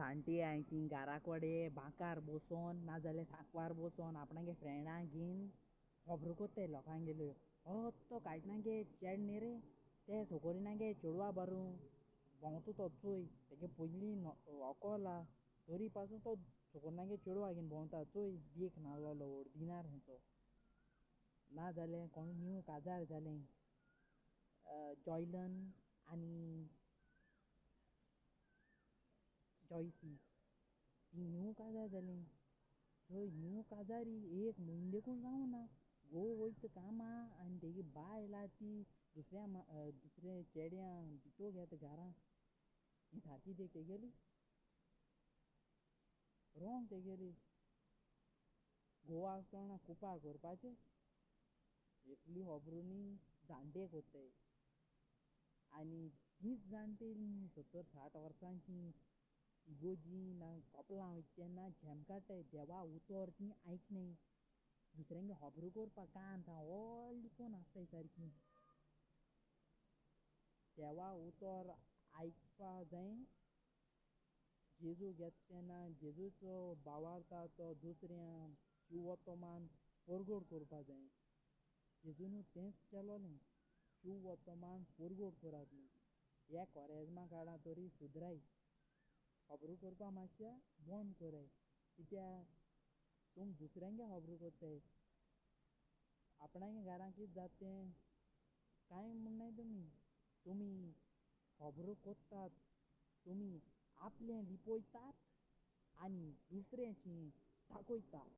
जाणटी आहाय ती घरा कडेन बांकार बसोन नाजाल्यार सांकवार बसोन आपणागे फ्रेंडां घेवन खबरो कोत्ताय लोकांगेल्यो. हो तो कांयट गे चेड न्ही रे, ते सोकोरिना गे चेडवा बारू भोंवतो तो चोय, तेगे पयलीं व्हंकल आहा तरी पासून तो सोकोरिना गे चेडवा घेवन भोंवता चोय, देख नासलेलो ओर्दिनार खंयचो. नाजाल्यार कोण न्यू काजार जालें जॉयलन आनी जॉयसी, ती न्यू काजार जालीं. चोय न्यू काजारी एक म्हयनो देखून जावना, घोव वयता कामा आनी तेगी बायल आहा ती दुसऱ्या दुसऱ्या चेड्यां भितोर घेता घरां. ही सारकी देख तेगेली, रोंग तेगेली. घोव आसतना कुपार करपाचें असली खबरो न्ही जाणटे कोत्ताय. आनी तींच जाणटेलीं 70-60 वर्सांची इगोजी ना कपलां वयता तेन्ना झेम काडटाय, देवा उतोर ती आयकनाय, दुसऱ्यांगे खबरो करपाक कान सा व्हडली कोन्न आसताय सारकी. देवा उतोर आयकपा जाय. जेजू घेता तेन्ना जेजूचो भावार्थ तो दुसऱ्या शिवोत्तमान परगट करपा जाय. जेजून तेंच केलोलें, शिवोत्तमान परगट करात न्हू. हे कोरेज्मा काळां तरी सुदराय खबरो करपा मातशें बंद कराय, कित्याक तुमी दुसऱ्यांगे खबरो करताय, आपणागे घरां कितें जाता तें कांय म्हणनाय तुमी. तुमी खबरो करतात, तुमी आपलें लिपयतात आनी दुसऱ्याचें दाखयतात.